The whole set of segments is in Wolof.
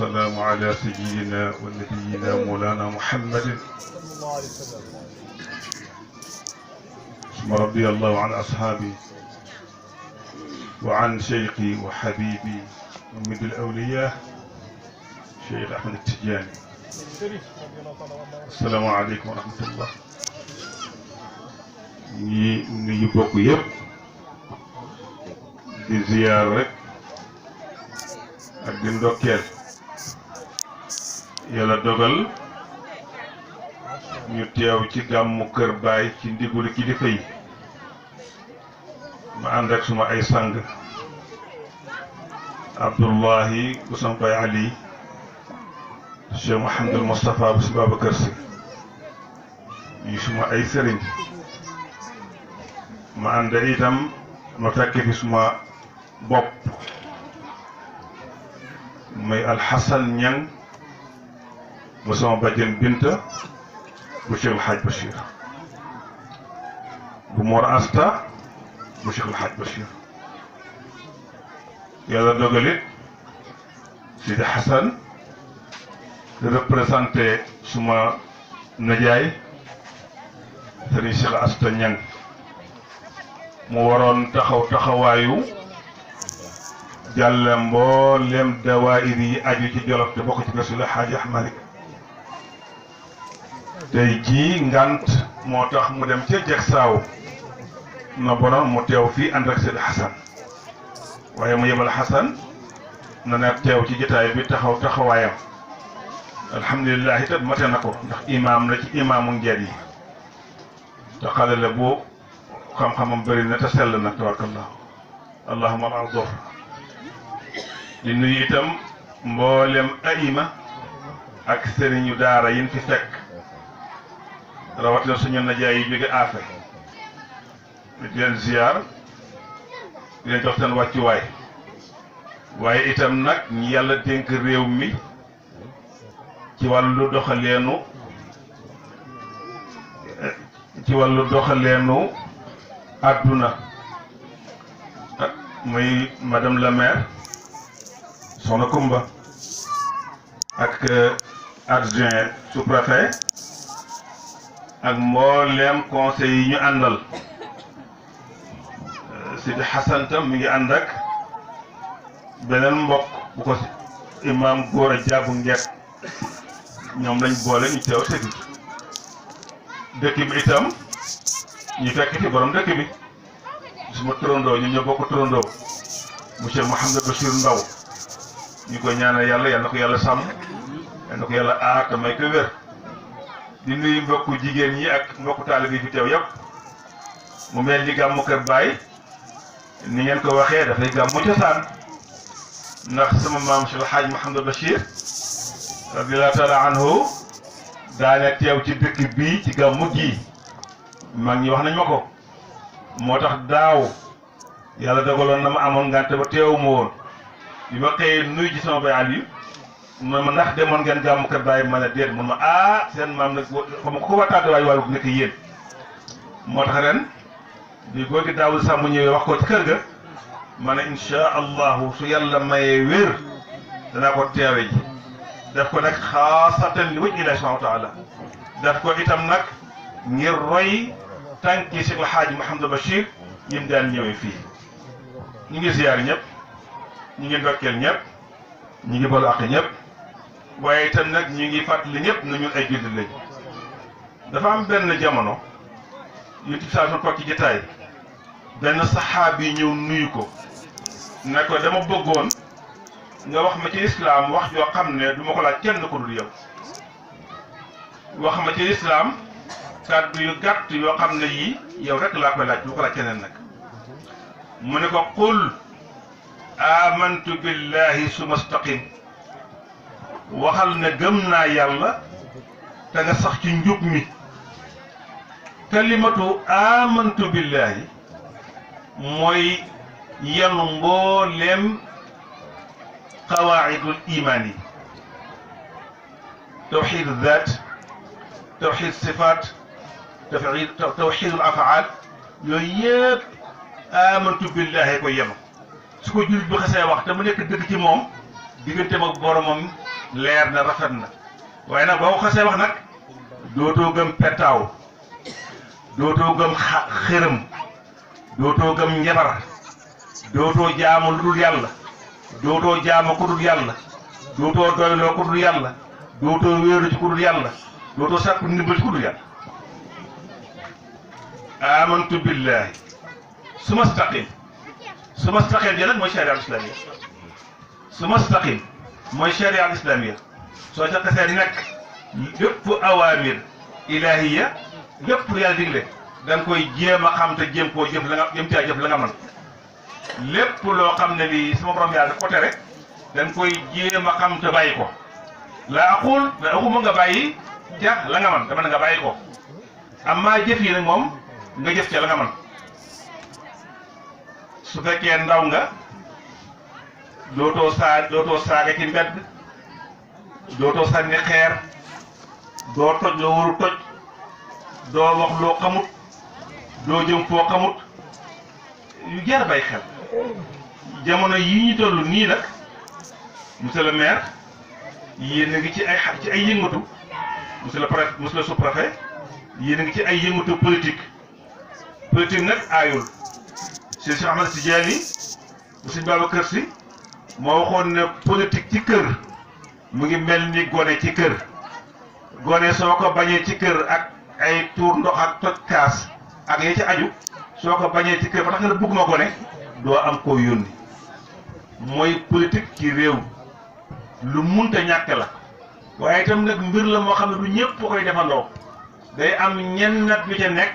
والسلام على سيدنا ونبينا مولانا محمد ثم رضي الله عن أصحابي وعن شيخي وحبيبي ومد الأولياء شيخ أحمد التجاني. السلام عليكم ورحمة الله. ñi nuyu bokk yëpp di ziyaar rek ak di ndokkeel yàlla dogal ñu teew ci gàmmu Kër Baay ci ndigalu kilifa yi ma ànd ak suma ay sang Abdullahi Ousmane Baye Ali Cheikh Mouhamadul Moustapha bu si Babacar Si yi suma ay sëriñ ma ànd itam ma fekk fi suma bopp muy Alxasan Ñang bu sama bàjjen Binta bu Cheikh El Hadj Bachir bu Mor Asta bu Cheikh El Hadj Bachir yàlla dogalit Sidi Xasan di représenté suma najaay Sëriñ Cheikh Asta Ñang mu waroon taxawaayu jàlle mboolem dawaayir yi aju ci Jolof te bokk ci kër Seydi Hadji Ahmad Malick tey jii ngant moo tax mu dem ca jeg saaw na bonoon mu teew fii ànd ak Seydi Xasan waaye mu yebal Xasan na ne teew ci jotaay bi taxawaayam alhamdulilah itam mate na ko ndax imaam la ci imaamu njeet yi te xale la bu xam-xamam bëri na te sell na tabarakallah allahumma al-a'dhar di nuyu itam mboolem ayima ak sëriñu daara yin fi fekk rawatina suñu najaay yi jóge aafe di leen ziyaar di leen jox seen wàccuwaay waaye itam nag ñi yàlla dénk réew mi ci wàllu doxaleenu àdduna muy madame la maire Soxna Kumba ak adjoint sous-préfet ak mboolem conseil yi ñu àndal Sidi Xasan tam mi ngi ànd ak beneen mbokk bu ko imam góor a jaabu ngeet ñoom lañ boole ñu teew tegi dëkk bi itam ñu fekk fi borom dëkk bi suma turandoo ñu ñoo bokk turandoo monsieur Mouhamed Bachir Ndaw ñu koy ñaanal yàlla na ko yàlla sàmm yal na ko yàlla aar te may ko wér di nuyu mbokku jigéen ñi ak mbokku taalib yi fi teew yëpp mu mel ni gàmmu Kër Baay ni ngeen ko waxee dafay gàmmu cosaan ndax sama maam Cheikh El Hadj Mouhamed Bachir radiyallahu taala anhu daane teew ci dëkk bii ci gàmmu gi mag ñi wax nañ ma ko moo tax daaw yàlla dogaloon na ma amoon ngante ba teewu ma woon bi ma xëyee nuyu ci sama bay Aliou ma ndax demoon ngeen gàmmu Kër Baay ma ne déet mun ma seen maam nag xam nga ko wa tàgg waay waaye bu nekk yéen moo tax ren bi góor gi daawul sax mu ñëwee wax ko ci kër ga ma ne insha allahu su yàlla mayee wér danaa ko teewe ji def ko nag xaasatan li wajhi llaahi subhaanahu wa taala def ko itam nag ngir roy tànki Cheikh El Hadj Mouhamadou Bachir yim daan ñëwee fii ñu ngi ziyaar ñëpp ñu ngi ndokkeel ñëpp ñu ngi balu àq ñëpp waaye itam nag ñu ngi fàttali ñëpp na ñun ay jullit lañu dafa am benn jamono yu ci saa toog ci jotaay benn saxaabi yi ñëw nuyu ko ne ko dama bëggoon nga wax ma ci islaam wax joo xam ne du ma ko laaj kenn ko dul yow wax ma ci islaam kàddu yu gàtt yoo xam ne yii yow rek laa koy laaj du ko laaj keneen nag mu ne ko qul amantu billahi summa staqim waxal ne gëm naa yàlla te nga sax ci njub mi kalimatu amantu billahi mooy yenu mbooleem qawaidul iman yi tawxid zaat tawxid sifaat tawxidul afaal yooyu yëpp amantu billahi ko yenu su ko jullit bi xasee wax te mu nekk dëgg ci moom digganteem ak boromam leer na rafet na waaye nag boo ko xasee wax nag dootoo gëm pettaaw dootoo gëm xërëm dootoo gëm njabar dootoo jaamu lu dul yàlla dootoo jaamu ku dul yàlla dootoo doyloo ku dul yàlla dootoo wéeru ci ku dul yàlla dootoo sàkku ndimbal ci ku dul yàlla amantu billahi suma staqim ji nag mooy sharia al islamiyya suma staqim mooy sharia al islamiyya soo ca xasee nekk lépp awaamir ilahiya lépp lu yàlla digle da nga koy jéem a xam te jéem koo jëf la nga jëm caa jëf la nga mën lépp loo xam ne lii sama borom yàlla daf ko tere da nga koy jéem a xam te bàyyi ko la aquma nga bàyyi ca la nga mën dama ne nga bàyyi ko amma jëf yi nag moom nga jëf ca la nga mën su fekkee ndaw nga dootoo saaga ci mbedd dootoo sànni xeer doo toj loo waru toj doo wax loo xamut doo jëm foo xamut yu jar bay xel jamono yi ñu toll nii nag monsieur le maire yéen a ngi ci ay yëngatu monsieur le sous-préfet yéen a ngi ci ay yëngatu politique nag aayul Cheikh Ahmed Tidiane Sëñ Babacar Sy moo waxoon ne politique ci kër mu ngi mel ni gone ci kër gone soo ko bañee ci kër ak ay tuur ndox ak toj kaas ak ya ci aju soo ko bañee ci kër ba tax nga ne bëgg ma gone doo am koo yónni mooy politique ci réew lu munta ñàkk la waaye itam nag mbir la moo xam ne du ñëpp koy defandoo day am ñenn nag ñu ca nekk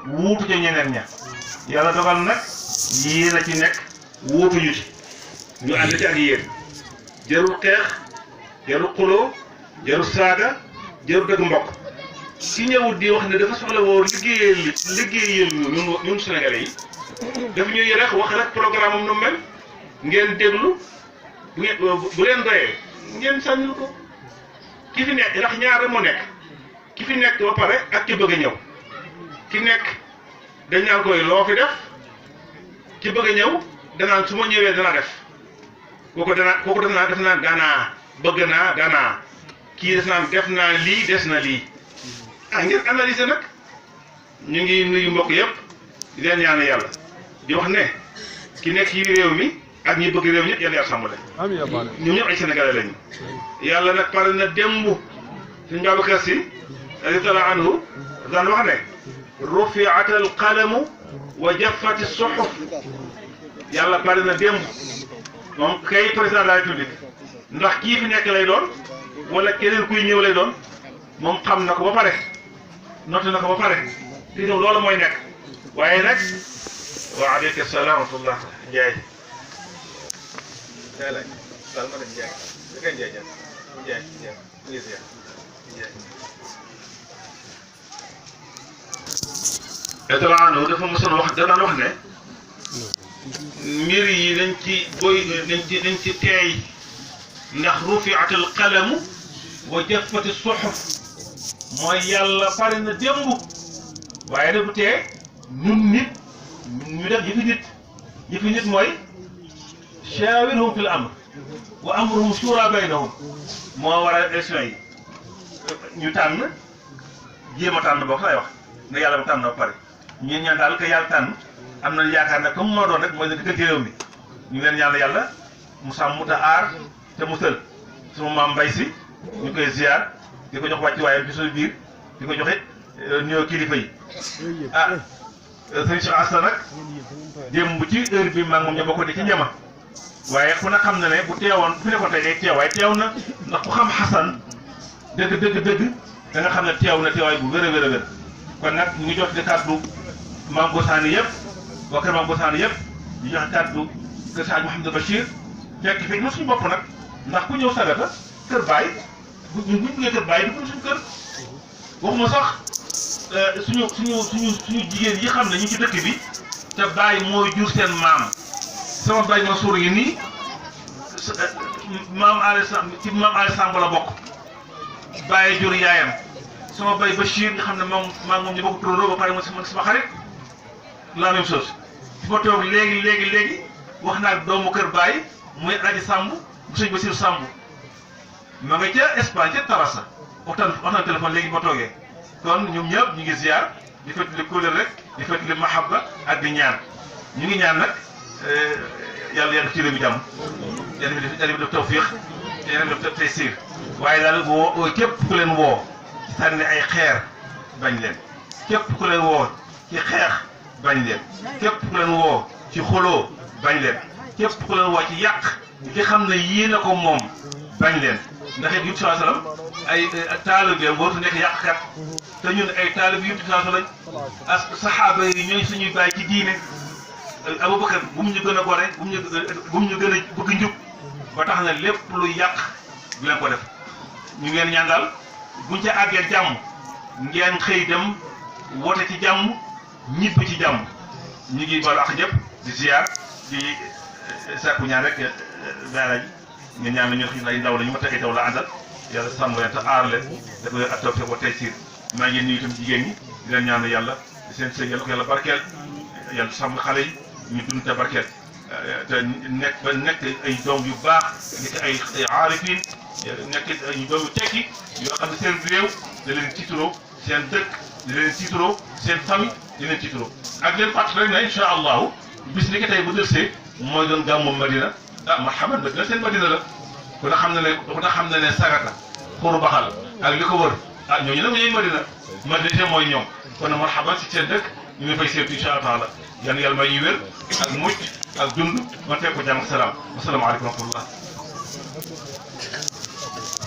wuutu ca ñeneen ña yàlla dogal nag yéen a ci nekk wuutuñu ci ñu ànd ci ak yéen jarul xeex jarul xuloo jarul saaga jarul dëgg mbokk ki ñëwut di wax ne dafa soxla woo liggéeyal ñun Sénégalais yi dafa ñuy rek wax rek programme am nu mel ngeen déglu bu leen doyee ngeen sànnil ko ki fi nekk ndax ñaar moo nekk ki fi nekk ba pare ak ki bëgg a ñëw ki nekk dañ naan koy loo fi def ki bëgg a ñëw danaan su ma ñëwee dana def kooku def naan danaa bëgg naa danaa kii def naa lii des na lii ngeen analyser nag ñu ngi nuyu mbokk yëpp di leen ñaan yàlla di wax ne ki nekk ci réew mi ak ñi bëgg réew ñëpp yàlla yàlla sàmm leen ñoom ñëpp ay sénégalais lañu yàlla nag pare na démb Sëñ Babacar Sy radiyallahu anhu daan wax ne rufi'at al qalamu wa jaffat as suhuf yàlla pare na démb moom kay président de la république ndax kii fi nekk lay doon wala keneen kuy ñëw lay doon moom xam na ko ba pare noté na ko ba pare te ñoom loolu mooy nekk waaye nag wa aleykum salaam wa rahmatullah Ndiaye. Etalano dafa mosoon wax da daan wax ne mbir yi dañ ci teey ndax rufi'atul qalamu wa jaffati suhuf mooy yàlla pare na démb waaye dafa tee ñun nit ñu def yëfi nit mooy shawirhum fil amr wa amruhum shura baynahum moo war a élection yi ñu tànn jéem a tànn bokk lay wax nga yàlla ba tànn ba pare ñun ñaan daal que yàlla tànn am nañu yaakaar ne comme moo doon rek mooy ne dëgg ci réew mi ñu leen ñaan yàlla mu sàmm mu ta aar te mu sël suma maam Mbay Si ñu koy ziar di ko jox wàcc waaye ci suñu biir di ko joxe nuyoo kilifa yi sëñ Cheikh Asta nag démb ci heure bi maa ngi moom ñoo bokk di ci njama waaye ku ne xam na ne bu teewoon bu fi nekkoon tey day teew waaye teew na ndax ku xam Xasan dëgg da nga xam ne teew na teewaay bu wér a wér kon nag ñu ngi jox di kàddu maam Gosaani yëpp waa kër maam Gosaani yëpp di joxe kàddu kër Saaj Mouhamadou Bachir fekk fekk na suñu bopp nag ndax ku ñëw Sagata kër Baay ñun bu ñu bëggee kër Baay du suñu kër waxuma sax suñu jigéen yi xam ne ñu ci dëkk bi te Baay mooy jur seen maam sama Baay Mansour yi nii maam Aliou Samb la bokk Baay jur yaayam sama Baay Bachir nga xam ne moom ñu bokk turandoo ba pare man sama xarit la même chose fi ma toog léegi wax naa doomu kër Baay muy Aji Samb bu sëñ Bachir Samb ma nga ca Espagne ca Tarrasa wax na téléphone léegi ma toogee kon ñoom ñëpp ñu ngi ziar di fàttali kóolal rek di fàttali mahabba ak di ñaan ñu ngi ñaan nag yàlla yàlla ci réew mi jàmm yàlla def tawfiq yàlla def taysiir waaye daal woo képp ku leen woo ci sànni ay xeer bañ leen képp ku leen woo ci xeex bañ leen képp ku leen woo ci xoloo bañ leen képp ku leen woo ci yàq ki xam ne yéen a ko moom bañ leen ndax it Yonent sallam ay taalibeem warut nekk yàqkat te ñun ay taalibe Yonent sallam lañ as saxaaba yi ñooy suñuy bàyyi ci diine Abubakar bu mu ñu gën a gore bu mu ñu gën a bëgg njub ba tax na lépp lu yàq du leen ko def ñu ngeen ñaan daal buñ ca àggee jàmm ngeen xëy dem woote ci jàmm ñibbi ci jàmm ñu ngi balu ak ñëpp di ziar di sàkku ñaan rek daara ji ngeen ñaan nañu ay ndaw la ñu mat ay taw la àndal yàlla sàmm leen te aar leen dafa leen ak tawfiq wa taysiir maa ngi nuyu itam jigéen ñi di leen ñaan yàlla seen sëy yàlla ko yàlla barkeel yàlla sàmm xale yi ñu dund te barkeel te nekk ay doom yu baax nekk ay aarifin nekk ay doom yu tekki yoo xam ne seen réew da leen tiituroo seen dëkk da leen tiituroo seen famille da leen tiituroo ak leen fàttali rek ne incha allahu bis ni ki tey bu dërsee mooy doon gàmmu Madina marhaban Madina seen Madina la ku ne xam ne ne Sagata xuru baxal ak li ko wër ñooñu nag ñooy Madina mooy ñoom kon marhaban si seen dëkk ñu ngi fay seetu incha allah taala yan yàlla may ñu wér ak mucc ak dund man fekk ko jàmm ak salaam asalaamaaleykum wa rahmatullah